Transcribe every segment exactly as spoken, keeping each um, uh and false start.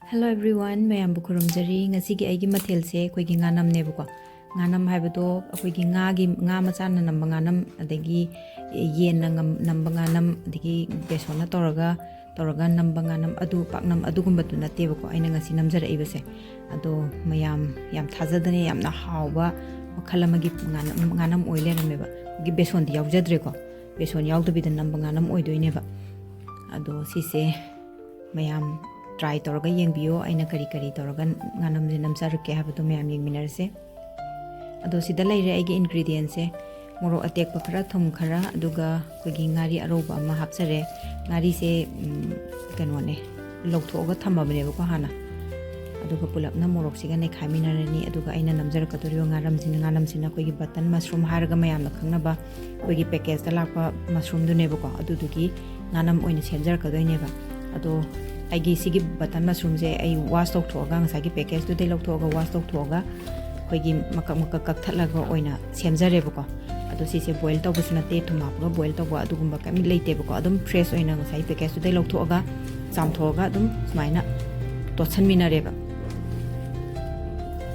Hello everyone, ꯃꯌꯥꯝꯕꯨ ꯈꯨꯔꯨꯝꯖꯔꯤ꯫ ꯉꯁꯤꯒꯤ ꯑꯩꯒꯤ ꯃꯊꯦꯜꯁꯦ ꯑꯩꯈꯣꯏꯒꯤ ꯉꯥꯅꯝꯅꯦꯕꯀꯣ꯫ ꯉꯥꯅꯝ ꯍꯥꯏꯕꯗꯣ ꯑꯩꯈꯣꯏꯒꯤ ꯉꯥꯒꯤ, ꯉꯥ ꯃꯆꯥꯅ ꯅꯝꯕ ꯉꯥꯅꯝ, ꯑꯗꯒꯤ ꯌꯦꯟꯅ ꯉꯝ-, ꯅꯝꯕ ꯉꯥꯅꯝ, ꯑꯗꯒꯤ ꯕꯦꯁꯣꯟꯅ ꯇꯧꯔꯒ, ꯇꯧꯔꯒ ꯅꯝꯕ ꯉꯥꯅꯝ, ꯑꯗꯨ ꯄꯥꯛꯅꯝ ꯑꯗꯨꯒꯨꯝꯕꯗꯨ ꯅꯠꯇꯦꯕꯀꯣ ꯑꯩꯅ ꯉꯁꯤ ꯅꯝꯖꯔꯛꯏꯕꯁꯦ꯫ ꯑꯗꯣ ꯃꯌꯥꯝ ꯌꯥꯝ ꯊꯥꯖꯗꯅ ꯌꯥꯝꯅ ꯍꯥꯎꯕ, ꯃꯈꯜ ꯑꯃꯒꯤ ꯉꯥꯅꯝ, ꯉꯥꯅꯝ ꯑꯣꯏ ꯂꯩꯔꯝꯃꯦꯕ꯫ ꯑꯩꯈꯣꯏꯒꯤ ꯕꯦꯁꯣꯟꯗꯤ ꯌꯥꯎꯖꯗ꯭ꯔꯦꯀꯣ, ꯕꯦꯁꯣꯟ ꯌꯥꯎꯗꯕꯤꯗ ꯅꯝꯕ ꯉꯥꯅꯝ ꯑꯣꯏꯗꯣꯏꯅꯦꯕ꯫ ꯑꯗꯣ ꯁꯤꯁꯦ ꯃꯌꯥꯝ try ꯇꯧꯔꯒ ꯌꯦꯡꯕꯤꯌꯣ, ꯑꯩꯅ ꯀꯔꯤ ꯀꯔꯤ ꯇꯧꯔꯒ ꯉꯥꯅꯝꯁꯦ ꯅꯝꯖꯔꯛꯀꯦ ꯍꯥꯏꯕꯗꯣ ꯃꯌꯥꯝ ꯌꯦꯡꯃꯤꯟꯅꯔꯁꯦ꯫ ꯑꯗꯣ ꯁꯤꯗ ꯂꯩꯔꯦ ꯑꯩꯒꯤ ingredientꯁꯦ: ꯃꯣꯔꯣꯛ ꯑꯇꯦꯛꯄ ꯈꯔ, ꯊꯨꯝ ꯈꯔ, ꯑꯗꯨꯒ ꯑꯩꯈꯣꯏꯒꯤ ꯉꯥꯔꯤ ꯑꯔꯧꯕ ꯑꯃ ꯍꯥꯞꯆꯔꯦ꯫ ꯉꯥꯔꯤꯁꯦ, ꯎꯝ, ꯀꯩꯅꯣꯅꯦ, ꯂꯧꯊꯣꯛꯑꯒ ꯊꯝꯃꯕꯅꯦꯕꯀꯣ ꯍꯥꯟꯅ꯫ ꯑꯗꯨꯒ ꯄꯨꯂꯞꯅ ꯃꯣꯔꯣꯛꯁꯤꯒ ꯅꯩꯈꯥꯏꯃꯤꯟꯅꯔꯅꯤ꯫ ꯑꯗꯨꯒ ꯑꯩꯅ ꯅꯝꯖꯔꯛꯀꯗꯧꯔꯤꯕ ꯉꯥꯅꯝꯁꯤꯅ, ꯉꯥꯅꯝꯁꯤꯅ ꯑꯩꯈꯣꯏꯒꯤ button mushroom ꯍꯥꯏꯔꯒ ꯃꯌꯥꯝꯅ ꯈꯪꯅꯕ ꯑꯩꯈꯣꯏꯒꯤ packageꯇ ꯂꯥꯛꯄ mushroomꯗꯨꯅꯦꯕꯀꯣ꯫ ꯑꯗꯨꯗꯨꯒꯤ ꯉꯥꯅꯝ ꯑꯣꯏꯅ ꯁꯦꯝꯖꯔꯛꯀꯗꯣꯏꯅꯦꯕ꯫ ꯑꯗꯣ ꯑꯩꯒꯤ ꯁꯤꯒꯤ button mushroomꯁꯦ ꯑꯩ wash ꯇꯧꯊꯣꯛꯑꯒ, ꯉꯁꯥꯏꯒꯤ packageꯇꯨꯗꯩ ꯂꯧꯊꯣꯛꯑꯒ, wash ꯇꯧꯊꯣꯛꯑꯒ, ꯑꯩꯈꯣꯏꯒꯤ ꯃꯀꯛ ꯃꯀꯛ ꯀꯛꯊꯠꯂꯒ ꯑꯣꯏꯅ ꯁꯦꯝꯖꯔꯦꯕꯀꯣ꯫ ꯑꯗꯣ ꯁꯤꯁꯦ boil ꯇꯧꯕꯁꯨ ꯅꯠꯇꯦ, ꯊꯨꯝ ꯍꯥꯞꯄꯒ boil ꯇꯧꯕ ꯑꯗꯨꯒꯨꯝꯕ ꯀꯔꯤꯝ ꯂꯩꯇꯦꯕꯀꯣ꯫ ꯑꯗꯨꯝ fresh ꯑꯣꯏꯅ ꯉꯁꯥꯏ packageꯇꯨꯗꯩ ꯂꯧꯊꯣꯛꯑꯒ, ꯆꯥꯝꯊꯣꯛꯑꯒ ꯑꯗꯨꯝ ꯁꯨꯃꯥꯏꯅ ꯇꯣꯠꯁꯟꯃꯤꯟꯅꯔꯦꯕ꯫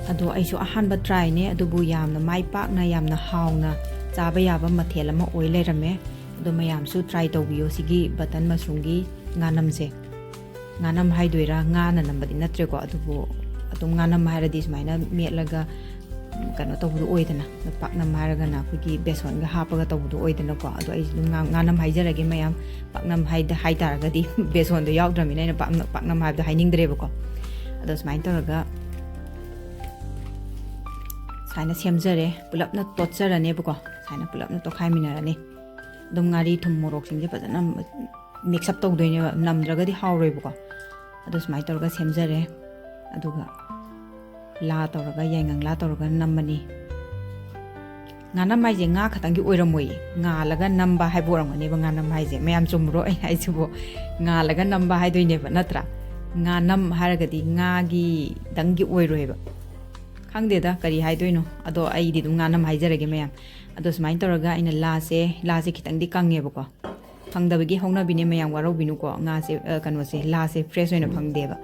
ꯑꯗꯣ ꯑꯩꯁꯨ ꯑꯍꯥꯟꯕ tryꯅꯦ, ꯑꯗꯨꯕꯨ ꯌꯥꯝꯅ ꯃꯥꯏ ꯄꯥꯛꯅ, ꯌꯥꯝꯅ ꯍꯥꯎꯅ ꯆꯥꯕ ꯌꯥꯕ ꯃꯊꯦꯜ ꯑꯃ ꯑꯣꯏ ꯂꯩꯔꯝꯃꯦ꯫ ꯑꯗꯣ ꯃꯌꯥꯝꯁꯨ try ꯇꯧꯕꯤꯌꯣ ꯁꯤꯒꯤ button mushroomꯒꯤ ꯉꯥꯅꯝꯁꯦ꯫ ꯉꯥꯅꯝ ꯍꯥꯏꯗꯣꯏꯔꯥ, ꯉꯥꯅ ꯅꯝꯕꯗꯤ ꯅꯠꯇ꯭ꯔꯦꯀꯣ, ꯑꯗꯨꯕꯨ ꯑꯗꯨꯝ ꯉꯥꯅꯝ ꯍꯥꯏꯔꯗꯤ ꯁꯨꯃꯥꯏꯅ ꯃꯦꯠꯂꯒ, ꯎꯝ, ꯀꯩꯅꯣ ꯇꯧꯕꯗꯣ ꯑꯣꯏꯗꯅ, ꯄꯥꯛꯅꯝ ꯍꯥꯏꯔꯒꯅ ꯑꯩꯈꯣꯏꯒꯤ ꯕꯦꯁꯣꯟꯒ ꯍꯥꯞꯄꯒ ꯇꯧꯕꯗꯣ ꯑꯣꯏꯗꯅꯀꯣ꯫ ꯑꯗꯣ ꯑꯩꯁꯨ ꯑꯗꯨꯝ ꯉꯥ-, ꯉꯥꯅꯝ ꯍꯥꯏꯖꯔꯒꯦ ꯃꯌꯥꯝ꯫ ꯄꯥꯛꯅꯝ ꯍꯥꯏꯗ-, ꯍꯥꯏꯇꯥꯔꯒꯗꯤ ꯕꯦꯁꯣꯟꯗꯣ ꯌꯥꯎꯗ꯭ꯔꯕꯅꯤꯅ ꯑꯩꯅ ꯄꯥꯛꯅ-, ꯄꯥꯛꯅꯝ ꯍꯥꯏꯕꯗꯣ ꯍꯥꯏꯅꯤꯡꯗ꯭ꯔꯦꯕꯀꯣ꯫ ꯑꯗꯣ ꯁꯨꯃꯥꯏꯅ ꯇꯧꯔꯒ ꯁꯨꯃꯥꯏꯅ ꯁꯦꯝꯖꯔꯦ, ꯄꯨꯂꯞꯅ ꯇꯣꯠꯆꯔꯅꯦꯕꯀꯣ꯫ ꯁꯨꯃꯥꯏꯅ ꯄꯨꯂꯞꯅ ꯇꯣꯠꯈꯥꯏꯃꯤꯟꯅꯔꯅꯤ꯫ ꯑꯗꯨꯝ ꯉꯥꯔꯤ, ꯊꯨꯝ, ꯃꯣꯔꯣꯛꯁꯤꯡꯁꯦ ꯐꯖꯅ mix up ꯇꯧꯗꯣꯏꯅꯦꯕ, ꯅꯝꯗ꯭ꯔꯒꯗꯤ ꯍꯥꯎꯔꯣꯏꯕꯀꯣ꯫ ꯑꯗꯣ ꯁꯨꯃꯥꯏꯅ ꯇꯧꯔꯒ ꯁꯦꯝꯖꯔꯦ꯫ ꯑꯗꯨꯒ ꯂꯥ ꯇꯧꯔꯒ, ꯌꯥꯏꯉꯪ ꯂꯥ ꯇꯧꯔꯒ ꯅꯝꯃꯅꯤ꯫ ꯉꯥꯅꯝ ꯍꯥꯏꯁꯦ ꯉꯥ ꯈꯛꯇꯪꯒꯤ ꯑꯣꯏꯔꯝꯃꯣꯏꯌꯦ, ꯉꯥꯜꯂꯒ ꯅꯝꯕ ꯍꯥꯏꯕ ꯑꯣꯏꯔꯝꯒꯅꯦꯕ ꯉꯥꯅꯝ ꯍꯥꯏꯁꯦ꯫ ꯃꯌꯥꯝ ꯆꯨꯝꯕ꯭ꯔꯣ ꯑꯩꯅ ꯍꯥꯏꯁꯤꯕꯣ? ꯉꯥꯜꯂꯒ ꯅꯝꯕ ꯍꯥꯏꯗꯣꯏꯅꯦꯕ, ꯅꯠꯇ꯭ꯔꯥ? ꯉꯥꯅꯝ ꯍꯥꯏꯔꯒꯗꯤ ꯉꯥꯒꯤꯗꯪꯒꯤ ꯑꯣꯏꯔꯣꯏꯕ꯫ ꯈꯪꯗꯦꯗ ꯀꯔꯤ ꯍꯥꯏꯗꯣꯏꯅꯣ, ꯑꯗꯣ ꯑꯩꯗꯤ ꯑꯗꯨꯝ ꯉꯥꯅꯝ ꯍꯥꯏꯖꯔꯒꯦ ꯃꯌꯥꯝ꯫ ꯑꯗꯣ ꯁꯨꯃꯥꯏꯅ ꯇꯧꯔꯒ ꯑꯩꯅ ꯂꯥꯁꯦ, ꯂꯥꯁꯦ ꯈꯤꯇꯪꯗꯤ ꯀꯪꯉꯦꯕꯀꯣ꯫ ꯐꯪꯗꯕꯒꯤ ꯍꯧꯅꯕꯤꯅꯦ ꯃꯌꯥꯝ, ꯋꯥꯔꯧꯕꯤꯅꯨꯀꯣ꯫ ꯉꯥꯁꯦ, ꯑ, ꯀꯩꯅꯣꯁꯦ, ꯂꯥꯁꯦ fresh ꯑꯣꯏꯅ ꯐꯪꯗꯦꯕ꯫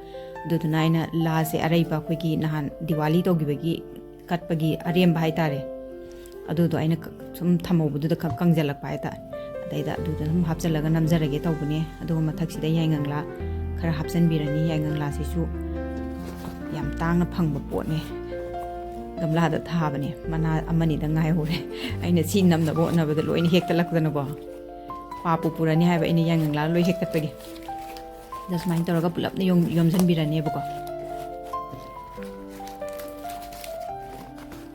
ꯑꯗꯨꯗꯨꯅ ꯑꯩꯅ ꯂꯥꯁꯦ ꯑꯔꯩꯕ ꯑꯩꯈꯣꯏꯒꯤ ꯅꯍꯥꯟ ꯗꯤꯋꯥꯂꯤ ꯇꯧꯈꯤꯕꯒꯤ ꯀꯠꯄꯒꯤ ꯑꯔꯦꯝꯕ ꯍꯥꯏꯇꯥꯔꯦ, ꯑꯗꯨꯗꯣ ꯑꯩꯅ ꯁꯨꯝ ꯊꯝꯍꯧꯕꯗꯨꯗ ꯈꯛ ꯀꯪꯁꯤꯜꯂꯛꯄ ꯍꯥꯏꯇꯥꯔꯦ꯫ ꯑꯗꯩꯗ ꯑꯗꯨꯗ ꯁꯨꯝ ꯍꯥꯞꯆꯤꯜꯂꯒ ꯅꯝꯖꯔꯒꯦ ꯇꯧꯕꯅꯦ꯫ ꯑꯗꯨꯒ ꯃꯊꯛꯁꯤꯗ ꯌꯥꯏꯉꯪꯂꯥ ꯈꯔ ꯍꯥꯞꯆꯤꯟꯕꯤꯔꯅꯤ꯫ ꯌꯥꯏꯉꯪꯂꯥꯁꯤꯁꯨ ꯌꯥꯝ ꯇꯥꯡꯅ ꯐꯪꯕ ꯄꯣꯠꯅꯦ꯫ ꯒꯝꯂꯥꯗ ꯊꯥꯕꯅꯦ, ꯃꯅꯥ ꯑꯃꯅꯤꯗ ꯉꯥꯏꯍꯧꯔꯦ꯫ ꯑꯩꯅ ꯁꯤ ꯅꯝꯅꯕ ꯍꯣꯠꯅꯕꯗ ꯂꯣꯏꯅ ꯍꯦꯛꯇꯠꯂꯛꯇꯅꯀꯣ, ꯄꯥꯞꯄꯨ ꯄꯨꯔꯅꯤ ꯍꯥꯏꯕ ꯑꯩꯅ ꯌꯥꯏꯉꯪꯂꯥ ꯂꯣꯏ ꯍꯦꯛꯇꯠꯄꯒꯤ꯫ ꯑꯗ ꯁꯨꯃꯥꯏꯅ ꯇꯧꯔꯒ ꯄꯨꯂꯞꯅ ꯌꯣꯝ- ꯌꯣꯝꯁꯤꯟꯕꯤꯔꯅꯦꯕꯀꯣ꯫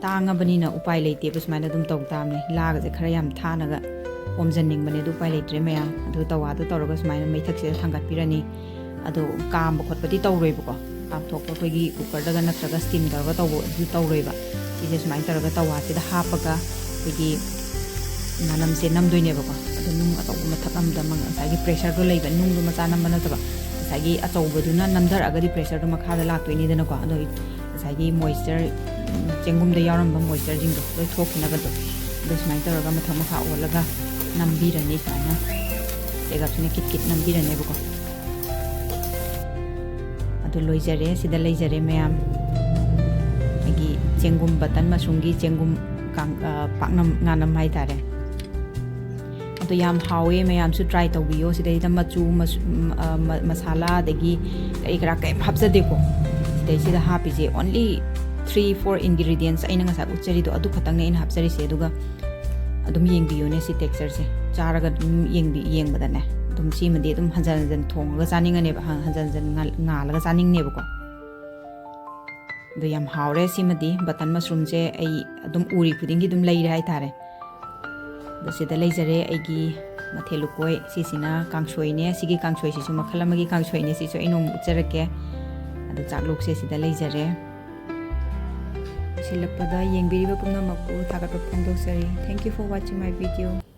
ꯇꯥꯡꯉꯕꯅꯤꯅ ꯎꯄꯥꯏ ꯂꯩꯇꯦꯕ, ꯁꯨꯃꯥꯏꯅ ꯑꯗꯨꯝ ꯇꯧ ꯇꯥꯕꯅꯦ꯫ ꯂꯥꯒꯁꯦ ꯈꯔ ꯌꯥꯝ ꯊꯥꯅꯒ ꯍꯣꯝꯖꯟꯅꯤꯡꯕꯅꯦ, ꯑꯗꯨ ꯎꯄꯥꯏ ꯂꯩꯇ꯭ꯔꯦ ꯃꯌꯥꯝ꯫ ꯑꯗꯨ ꯇꯋꯥꯗꯣ ꯇꯧꯔꯒ ꯁꯨꯃꯥꯏꯅ ꯃꯩꯊꯛꯁꯤꯗ ꯊꯥꯡꯒꯠꯄꯤꯔꯅꯤ꯫ ꯑꯗꯣ ꯀꯥꯝꯕ ꯈꯣꯠꯄꯗꯤ ꯇꯧꯔꯣꯏꯕꯀꯣ, ꯀꯥꯝꯊꯣꯛꯄ ꯑꯩꯈꯣꯏꯒꯤ ꯀꯨꯀꯔꯗꯒ ꯅꯠꯇ꯭ꯔꯒ ꯁ꯭ꯇꯤꯝ ꯇꯧꯔꯒ ꯇꯧꯕ ꯑꯗꯨ ꯇꯧꯔꯣꯏꯕ꯫ ꯁꯤꯁꯦ ꯁꯨꯃꯥꯏꯅ ꯇꯧꯔꯒ ꯇꯋꯥꯁꯤꯗ ꯍꯥꯞꯄꯒ ꯑꯩꯈꯣꯏꯒꯤ ꯉꯥꯅꯝꯁꯦ ꯅꯝꯗꯣꯏꯅꯦꯕꯀꯣ꯫ ꯑꯗꯣ ꯅꯨꯡ ꯑꯆꯧꯕ ꯃꯊꯛ ꯑꯃꯗ ꯃ- ꯉꯁꯥꯏꯒꯤ ꯄ꯭ꯔꯦꯁꯔꯗꯣ ꯂꯩꯕ, ꯅꯨꯡꯗꯣ ꯃꯆꯥ ꯅꯝꯕ ꯅꯠꯇꯕ, ꯉꯁꯥꯏꯒꯤ ꯑꯆꯧꯕꯗꯨꯅ ꯅꯝꯊꯔꯛꯑꯒꯗꯤ ꯄ꯭ꯔꯦꯁꯔꯗꯣ ꯃꯈꯥꯗ ꯂꯥꯛꯇꯣꯏꯅꯤꯗꯅꯀꯣ꯫ ꯑꯗꯣ ꯉꯁꯥꯏꯒꯤ ꯃꯣꯏꯆꯔ, ꯎꯝ, ꯆꯦꯡꯒꯨꯝꯗ ꯌꯥꯎꯔꯝꯕ ꯃꯣꯏꯆꯔꯁꯤꯡꯗꯣ ꯂꯣꯏ ꯊꯣꯛꯈꯤꯅꯕꯗꯣ꯫ ꯑꯗꯣ ꯁꯨꯃꯥꯏꯅ ꯇꯧꯔꯒ ꯃꯊꯛ ꯃꯈꯥ ꯑꯣꯜꯂꯒ ꯅꯝꯕꯤꯔꯅꯤ ꯁꯨꯃꯥꯏꯅ꯫ ꯆꯦꯒꯞꯁꯤꯅ ꯀꯤꯠ ꯀꯤꯠ ꯅꯝꯕꯤꯔꯅꯦꯕꯀꯣ꯫ ꯑꯗꯨ ꯂꯣꯏꯖꯔꯦ, ꯁꯤꯗ ꯂꯩꯖꯔꯦ ꯃꯌꯥꯝ꯫ ꯑꯩꯒꯤ ꯆꯦꯡꯒꯨꯝ, ꯕꯇꯟ ꯃꯁꯔꯨꯝꯒꯤ ꯆꯦꯡꯒꯨꯝ ꯀꯥꯡ-, ꯑ, ꯄꯥꯛꯅꯝ ꯉꯥꯅꯝ ꯍꯥꯏꯇꯥꯔꯦ꯫ ꯑꯗꯣ ꯌꯥꯝ ꯍꯥꯎꯋꯦ, ꯃꯌꯥꯝꯁꯨ try ꯇꯧꯕꯤꯌꯣ꯫ ꯁꯤꯗꯩꯗ ꯃꯆꯨ, ꯃꯁ-, ꯎꯝ, ꯑ, ꯃ-, ꯃꯁꯥꯂꯥ ꯑꯗꯒꯤ ꯀꯔꯤ ꯀꯔꯥ ꯀꯔꯤꯝ ꯍꯥꯞꯆꯗꯦꯀꯣ꯫ ꯁꯤꯗꯩꯁꯤꯗ ꯍꯥꯞꯄꯤꯁꯦ only three four ingredients ꯑꯩꯅ ꯉꯁꯥꯏ ꯎꯠꯆꯔꯤꯗꯣ, ꯑꯗꯨ ꯈꯛꯇꯪꯅꯦ ꯑꯩꯅ ꯍꯥꯞꯆꯔꯤꯁꯦ꯫ ꯑꯗꯨꯒ ꯑꯗꯨꯝ ꯌꯦꯡꯕꯤꯌꯨꯅꯦ ꯁꯤ textureꯁꯦ꯫ ꯆꯥꯔꯒ ꯑꯗꯨꯝ ꯌꯦꯡꯕꯤ-, ꯌꯦꯡꯕꯗꯅꯦ ꯑꯗꯨꯝ ꯁꯤꯃꯗꯤ ꯑꯗꯨꯝ ꯍꯟꯖꯟ ꯍꯟꯖꯟ ꯊꯣꯡꯉꯒ ꯆꯥꯅꯤꯡꯉꯅꯦꯕ, ꯍ-, ꯍꯟꯖꯟ ꯍꯟꯖꯟ ꯉꯥꯜ-, ꯉꯥꯜꯂꯒ ꯆꯥꯅꯤꯡꯅꯦꯕꯀꯣ꯫ ꯑꯗꯣ ꯌꯥꯝ ꯍꯥꯎꯔꯦ ꯁꯤꯃꯗꯤ꯫ ꯕꯇꯟ ꯃꯁꯔꯨꯝꯁꯦ ꯑꯩ ꯑꯗꯨꯝ ꯎꯔꯤ ꯈꯨꯗꯤꯡꯒꯤ ꯑꯗꯨꯝ ꯂꯩꯔꯦ ꯍꯥꯏꯇꯥꯔꯦ꯫ ꯑꯗꯣ ꯁꯤꯗ ꯂꯩꯖꯔꯦ ꯑꯩꯒꯤ ꯃꯊꯦꯜ ꯂꯨꯀꯣꯏ꯫ ꯁꯤꯁꯤꯅ ꯀꯥꯡꯁꯣꯏꯅꯦ꯫ ꯁꯤꯒꯤ ꯀꯥꯡꯁꯣꯏꯁꯤꯁꯨ ꯃꯈꯜ ꯑꯃꯒꯤ ꯀꯥꯡꯁꯣꯏꯅꯦ꯫ ꯁꯤꯁꯨ ꯑꯩ ꯅꯣꯡꯃ ꯎꯠꯆꯔꯛꯀꯦ꯫ ꯑꯗꯣ ꯆꯥꯛꯂꯨꯛꯁꯦ ꯁꯤꯗ ꯂꯩꯖꯔꯦ꯫ ꯂꯣꯏꯁꯤꯜꯂꯛꯄꯗ ꯌꯦꯡꯕꯤꯔꯤꯕ ꯄꯨꯝꯅꯃꯛꯄꯨ ꯊꯥꯒꯠꯄ ꯐꯣꯡꯗꯣꯛꯆꯔꯤ꯫ Thank you for watching my video.